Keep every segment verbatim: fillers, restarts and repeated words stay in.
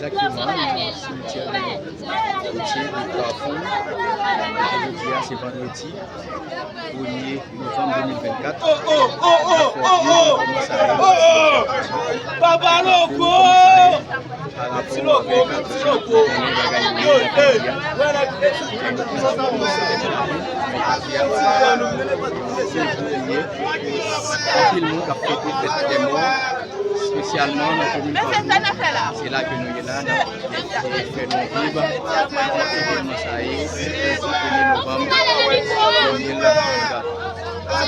Egzakteman, nan simityè Otye de Kafou. Jodi a, se vandredi premye novanm de mil vennkat. Oh, oh, oh, oh, oh, oh, oh, oh, oh. Papa Loko! Ti Loko, ti Loko. Yo, eh, anpil moun k ap fete fèt dè mò, espesyalman nan komin Kafou. Se la ke nou ye la, n ap fè nou viv evenman sa ye, premye novanm de mil vennkat.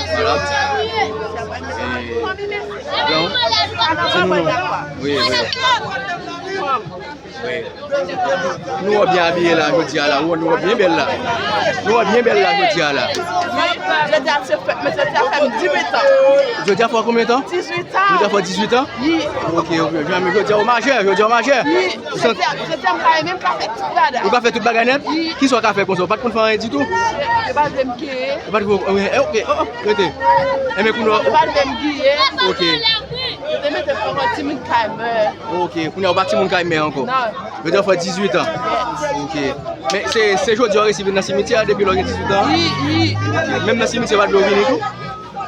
Vwala. E, bon, se nou, non. Wi, wi. Wi. Nou wè w byen abiye la, jodi a la. Nou wè w byen bèl la. Nou wè w byen bèl la, jodi a la. Wi, jodi a se fèt, men jodi a fè m dizuit an. Jodi a fè w konbyen tan? Dizuit an. Jodi a fè w dizuit an? Wi. Ok, ok. Jodi a w majè, jodi a w majè. Wi. Jodi a, jodi a m ka menm ka fè tout bagay. Ou ka fè tout bagay nèt? Wi. Kisa w ka fè konsa? Ou pa t konn fè anyen ditou? Yo pa t vle m genyen. Yo pa t vle, ok, ok, oh, oh, rete. Enben, kounye a, yo pa t vle m genyen. Ok. Yo te mete m ankò timoun kay mè. Ok, kounye a, ou pa timoun kay mè ankò? Non. Jodi a w fè dizuit an. Ok. Men se, se jodi a w resi vin nan simityè a, depi lè w gen dizuit an? Wi, wi. Ok. Menm nan simityè, yo pa t vle w vini tou?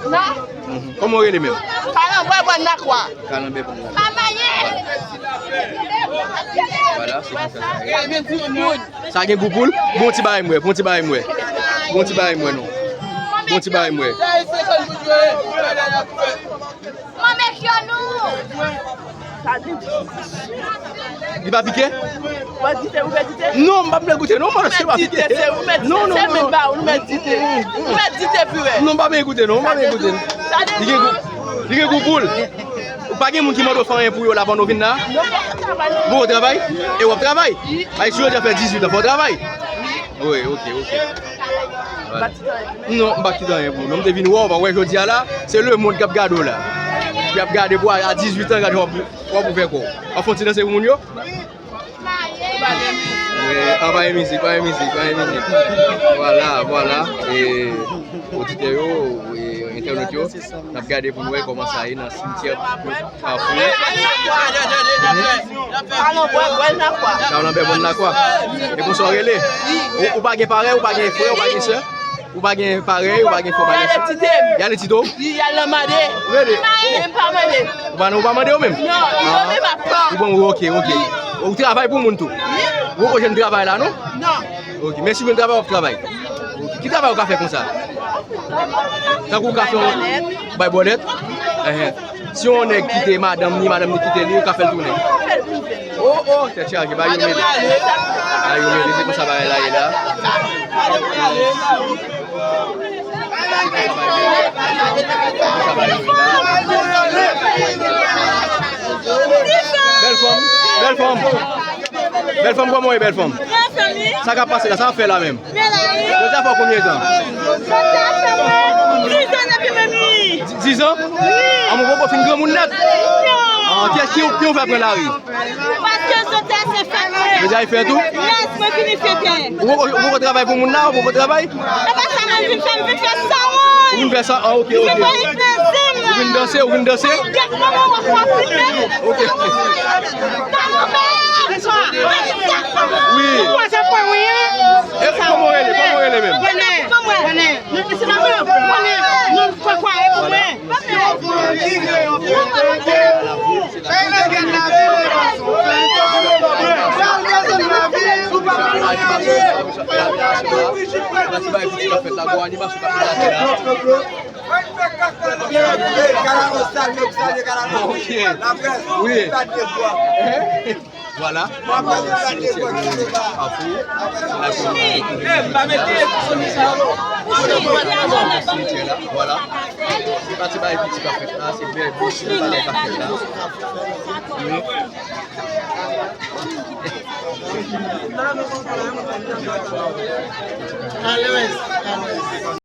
Non. Mhm. Kòman w rele menm? Kalanbè Bòn Lakwa. Kalanbè Bòn Lakwa. Vwala, se konsa sa ye. Sa gen gou pou l? Bon ti bagay m wè, bon ti bagay m wè. Bon ti bagay m wè, non. Bon ti bagay m wè. Li pa pike? Ou mèt dite, ou mèt dite. Non, m pa vle goute, non, mwen, se pa pike. Ou mèt dite, se ou mèt dite, non, non, se non, men non. Ba ou, ou mèt dite. Ou mèt dite pi wè. Non, m pa vle goute, non, m pa vle goute. Li gen gou, li gen gou pou l. Ou pa gen moun ki mande w fè anyen pou yo la pandan w vin la? Non, mwen travay. Bon, ou travay? E w ap travay? Ay, si yo deja fè dizuit an, fò w travay. Wi, ok, ok. Vwala. Non, m pa kite anyen pou nou. M te vin wè w, pa wè jodi a la, se lemonn k ap gade w la. Y ap gade pou a, a dizuit an, gade w ap, w ap ouvè kò w. W ap fè yon ti danse pou moun yo? Wi, anpaye mizik, anpaye mizik, anpaye mizik. Vwala, vwala. E, oditè yo, e, entènot yo, n ap gade pou nou wè kòman sa ye nan simityè Kafou. Kalanbè Bòn Lakwa. Kalanbè Bòn Lakwa. E konsa w rele? Ou, ou pa gen parèy, ou pa gen frè, ou pa gen sè? Ou pa gen parèy, ou pa gen frè, ou pa gen sè? Y ale tite m. Y ale tite w? Y ale nan mande. Rele. Men m pa mande. Ou pa, ou pa mande yo menm? Non, yo menm ap fè. Ou bon, ok, ok. Ou travay pou moun tou? Wi. Ou poko jwenn travay la, non? Non. Ok, men si w jwenn travay, w ap travay. Ok, ki travay ou ka fè konsa? Tankou w ka fè yon bay bòlèt? Enhen. Si yon nèg kite madanm ni, madanm ni kite li, ou ka fè l tounen? O, o, tèt chaje, ba yo mele. Ba yo mele, se konsa bagay la ye la. Bèl fanm, bèl fanm. Bèl fanm, kòman w ye, bèl fanm? Sa k ap pase la, sa w ap fè la menm? Jodi a fè w konbyen tan? Jodi a fè mwen diz an depi mwen vini. Diz an? Wi. An, mwen poko fin granmoun nèt? Non. An, kiyès ki, ki w fè pran lari? Paske jodi a se fèt mwen. Jodi a e fèt ou? Yes, mwen vini fete. Ou poko, ou poko travay pou moun la? Ou poko travay? E pa sa mwen vin fè, m vin fè sa mwen. Ou vin fè sa? An, ok, ok. Ou vin danse, ou vin danse? Kèk moman w ap wè filme. Ok. Wi. E kòman w rele? Kòman w rele menm? Vwala. Ok. Wi. Vwala. Kafou. Vwala. Se pa ti bagay piti k ap fèt la, se bèl, bèl bagay k ap fèt la. Wi. Alwèz, alwèz.